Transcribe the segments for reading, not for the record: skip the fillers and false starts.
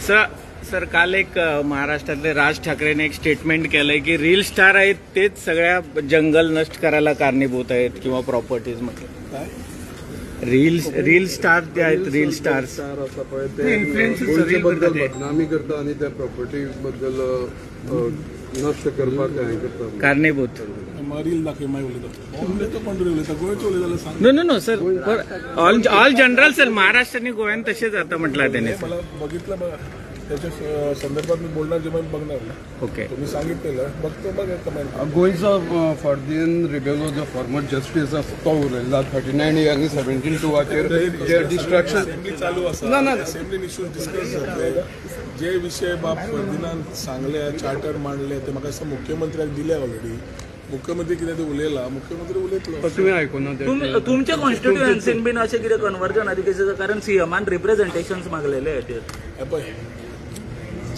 Sir sir, काल एक महाराष्ट्रातले राज ठाकरेने एक स्टेटमेंट केलंय की रील स्टार आहेत तेच सगळ्या जंगल नष्ट करायला कारणीभूत आहेत किंवा प्रॉपर्टीज मध्ये. काय? रील रील स्टार जे आहेत, रील स्टार्स. स्टार आसा पळय, ते influencers ते गोंयचे reel बद्दल करता ते. बदनामी करता आनी त्या प्रॉपर्टी बद्दल नश्ट करपाक हें करता. कारणीभूत. रील दाखय, मागीर उलयता. उलयता कोण तरी उलयता, गोंयचो उलयता जाल्यार सांग. No no no sir, all all general sir. Maharashtra आणि गोव्यात तसेच आता म्हटलं त्याने. मला बघितलं बघा, त्याच्या संदर्भात मी बोलणार जेव्हा मी बघणार ना. ओके. तुम्ही सांगितलेलं बघतो, बघा कमेंट. गोंयचो फर्दिन रिबेलो जो फॉर्मर जस्टीस आसा तो उलयला, 39 ए आनी 72 वाचेर जे डिस्ट्रक्शन असेंब्ली चालू आसा. ना, ना. असेंब्लीन इश्यूज डिस्कस जातले. जे विशय बाब फर्दिनान सांगले, चार्टर मांडले, ते म्हाका दिसता मुख्यमंत्र्याक दिले ऑलरेडी. मुख्यमंत्री कितें ते उलयला, मुख्यमंत्री उलयतलो. तुवें आयकुना ते. तुमच्या कॉन्स्टिट्युएन्सीन बीन अशें कितें कन्वर्जन केसीस, कारण सीएमान रिप्रेझेंटेशन मागलेले हाचेर. हे पळय,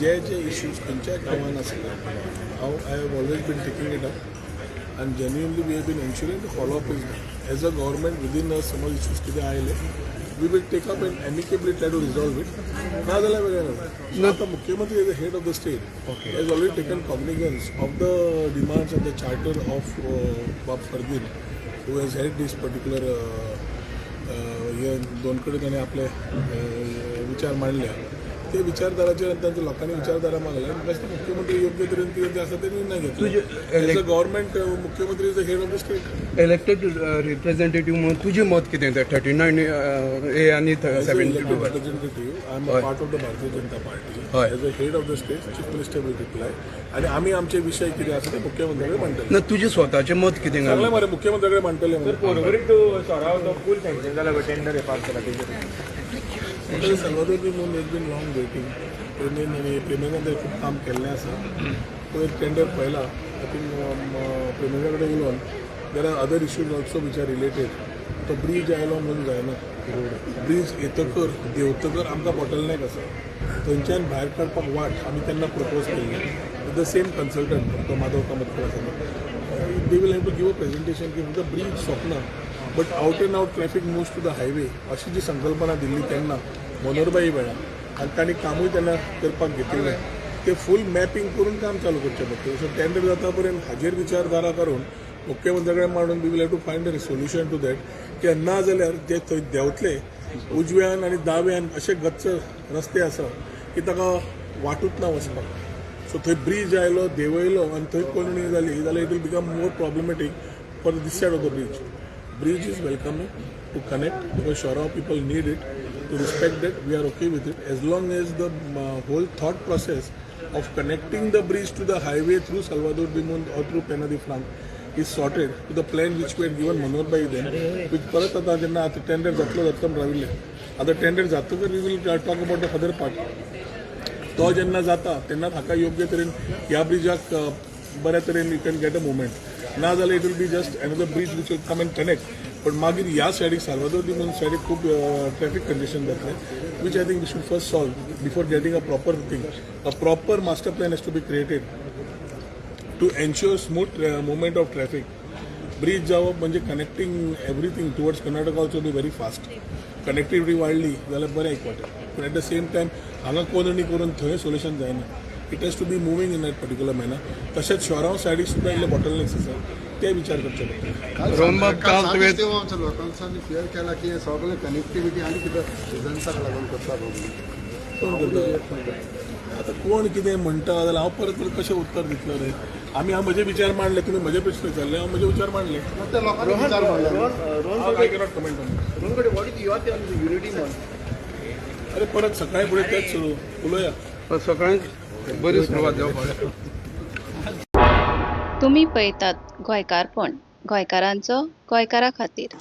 जे जे इश्यूज खंयच्याय गांवान आसले, हांव I have always been taking it up आनी genuinely we have been ensuring the follow up is as a government within a. समज इश्यूज कितें आयले, we will take up and amicably try to resolve it. ना जाल्यार वेगळें. ना आतां मुख्यमंत्री as a head of the state has already taken cognizance of the demands of the charter of बाब फर्दीन, who has had this particular हे दोन कडेन ताणें आपले विचार मांडले. ते विचारधाराचेर आनी तांच्या लोकांनी विचारधारा मागल्या. म्हाका दिसता मुख्यमंत्री योग्य तरेन कितें तें आसा ते निर्णय घेतले. एज अ गव्हर्मेंट, मुख्यमंत्री is the head of the state. Elected representative म्हणून तुजें मत कितें तें 39 ए आनी 72? Representative, I am a part of the Bharatiya Janata Party. हय. As a head of the state, chief minister will reply आणि आमी आमचे विशय कितें आसा ते मुख्यमंत्र्या कडेन मांडटले. ना, तुजें स्वताचें मत कितें? सांगलें मरे, मुख्यमंत्र्या कडेन मांडटले म्हणून. पोर्वरी टू सोराव तो पूल सँक्शन जाला पळय, टेंडर पास जाला तेजेर. Salvador de Mund has been long waiting. प्रेमेन आनी प्रेमेंद्रान तें खूब काम केल्लें आसा. पयर टेंडर पळयला. I think प्रेमेंद्रा कडेन उलोवन there are other issues also which are related. तो ब्रीज आयलो म्हणून जायना. ब्रीज येतकर, देंवतकर आमकां बॉटलनेक आसा. थंयच्यान भायर काडपाक वाट आमी तेन्ना प्रपोज केल्ली with the same consultant, doctor Madhav Kamat आसा. They will have to give a presentation की फक्त bridge सोंपना, but out and out traffic moves to the highway, अशी जी संकल्पना दिल्ली तेन्ना मनोहरभाई वेळार आनी तांणी कामूय तेन्ना करपाक घेतिल्लें, ते फूल मॅपिंग करून काम चालू करचें पडटलें. सो टेंडर जाता पर्यंत हाजेर विचारधारा करून मुख्यमंत्र्या कडेन मांडून we will have to find a solution to that, की ना जाल्यार जे थंय देंवतले उजव्यान आनी दाव्यान अशे गच्च रस्ते आसा की ताका वाटूच ना वचपाक. सो थंय ब्रीज आयलो, देंवयलो आनी थंय कोंदणी जाली जाल्यार it will become more problematic for this side of the bridge. Bridge is welcoming to connect because Chorao people need it. To respect that, we are okay with it as long as the whole thought process of connecting the bridge to the highway through Salvador de Mund or through Pena de Franc is sorted to the plan which we had given Manohar Bhai then, which परत आता जेन्ना आतां tender जातलो जातलो म्हण राविल्ले. आतां tender जातकर we will talk about the other part. तो जेन्ना जाता तेन्ना हाका योग्य तरेन ह्या ब्रिजाक बऱ्या तरेन you can get a movement. ना जाल्यार it will be just another bridge which will come and connect, पण मागीर ह्या सायडीक, साल्वादोर दी मुंद सायडीक खूब ट्रॅफिक कंजेशन जातलें, which I think we should first solve before getting a proper thing. A proper master plan has to be created to ensure smooth movement of traffic. Bridge जावप म्हणजे connecting everything towards Karnataka also be very fast. Connectivity वाडली जाल्यार बरें एक वाटेल, पूण eight the same time हांगा कोंदणी करून थंय सोल्युशन जायना. It has to be moving in that particular manner. तशेंच शोरांव सायडीक सुद्दां इल्ले बॉटलनेक्स आसा, ते विचार करचे पडटले. रोहनबाब, काल तुवें तेव्हा आमच्या लोकांनी फियर केला की हे सगळे कनेक्टिव्हिटी आणि कितें रिजन्साक लागून करता बाबू. कोण करता? आतां कोण कितें म्हणटा जाल्यार हांव परत परत कशें उत्तर दितलो रे? आमी हांव म्हजे विचार मांडले, तुमी म्हजे प्रश्न विचारले, हांव म्हजे विचार मांडले. ते लोकांनी विचार मांडले. I cannot comment on. What is your unity month? अरे, परत सकाळी फुडें तेच सुरू उलोवया. सकाळी बरी सुरवात जावपाक. तुमी पळयतात गोंयकारपण, गोंयकारांचो गोंयकारा खातीर.